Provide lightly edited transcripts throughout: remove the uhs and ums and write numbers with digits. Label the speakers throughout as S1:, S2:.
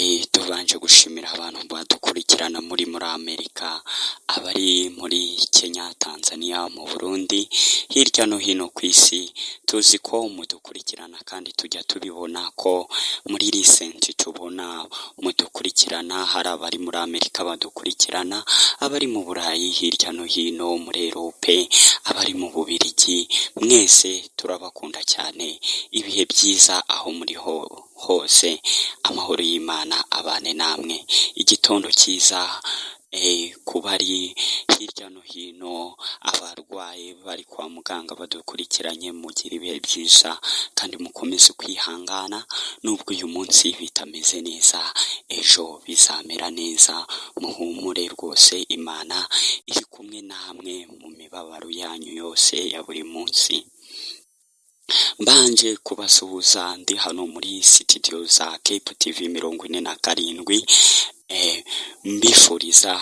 S1: Tubanje gushimira abantu badukurikirana muri Amerika, abari muri Kenya, Tanzania, mu Burundi, hirya no hino ku isi. Tuzi ko mudukurikirana kandi tujya tubibona ko muri recent tubona mudukurikirana. Hari abari muri Amerika badukurikirana, abari mu Burayi hirya no hino, muri Europe, abari mu Bubirigi, mwese turabakunda cyane. Ibihe byiza aho muri ho hose, amahoro y'Imana abane namwe. Igitondo cyiza ku bari hirya no hino, abarwayi bari kwa muganga badukurikiranye, mugire ibihe byiza kandi mukomeze kwihangana. Nubwo uyu munsi bitameze neza, ejo bizamera neza. Muhumure rwose, Imana iri kumwe namwe mu mibabaro yanyu yose ya buri munsi. Mbanje kubasuhuza ndi hano muri sitidiyo za Cape TV 47, mbifuriza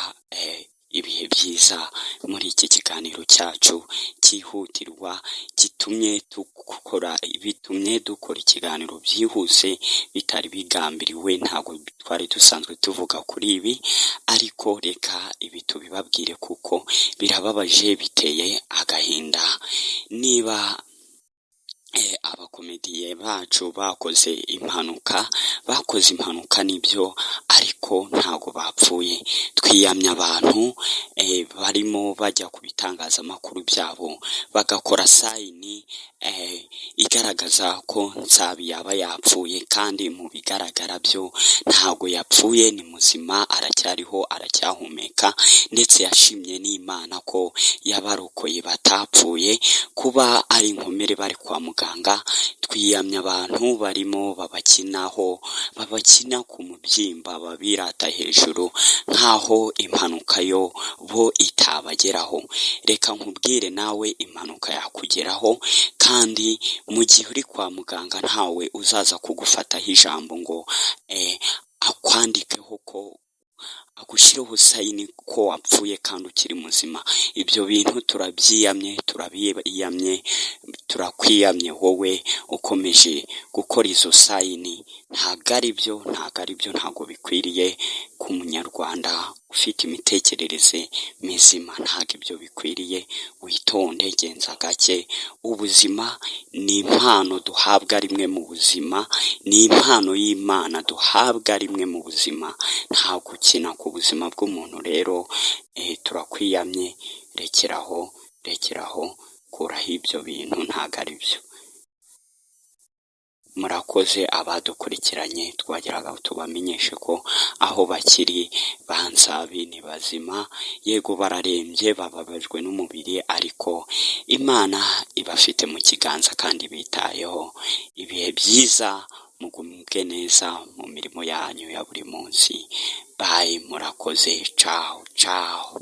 S1: ibihe byiza muri iki kiganiro cyacu cyihutirwa gitumye dukora, bitumye dukora ikiganiro byihuse bitari bigambiriwe. Ntabwo twari dusanzwe tuvuga kuri ibi, ariko reka ibi tubibabwire kuko birababaje, biteye agahinda. Niba abakomediye bacu bakoze impanuka, bakoze impanuka nibyo, ariko ntago bapfuye. Twiyamye abantu barimo bajya ku bitangazamakuru byabo bagakora sign igaragaza ko Nsabi yaba yapfuye, kandi mu bigaragara byo ntago yapfuye, ni muzima, aracyariho, aracyahumeka, ndetse yashimye n'Imana ko yabarokoye batapfuye, kuba ari inkomere bari kwa muganga. Twiyamye abantu barimo babakinaho, babakina ku mubyimba, babirata hejuru nk'aho impanuka yo bo itabageraho. Reka nkubwire, nawe impanuka yakugeraho, kandi mu gihe uri kwa muganga ntawe uzaza kugufataho ijambo ngo akwandikeho ko agushyireho sign ko wapfuye kandi ukiri muzima. Ibyo bintu turabyiyamye, turabiyamye, turakwiyamye wowe ukomeje gukora izo sign. Ntabwo ari byo, ntabwo ari byo, ntabwo bikwiriye ku Munyarwanda ufite imitekerereze mizima, ntabwo ibyo bikwiriye. Witonde, genza gake. Ubuzima ni impano duhabwa rimwe mu buzima, ni impano y'Imana duhabwa rimwe mu buzima, nta gukina ku buzima bw'umuntu. Rero turakwiyamye, rekeraho, rekeraho, kuraho ibyo bintu, ntabwo ari byo. Murakoze abadukurikiranye, twagiraga tubamenyeshe ko aho bakiri ba Nsabi ni bazima. Yego bararembye, bababajwe n'umubiri, ariko Imana ibafite mu kiganza kandi bitayeho. Ibihe byiza, mugubwe neza mu mirimo yanyu ya buri munsi. Bye, murakoze, ciao ciao.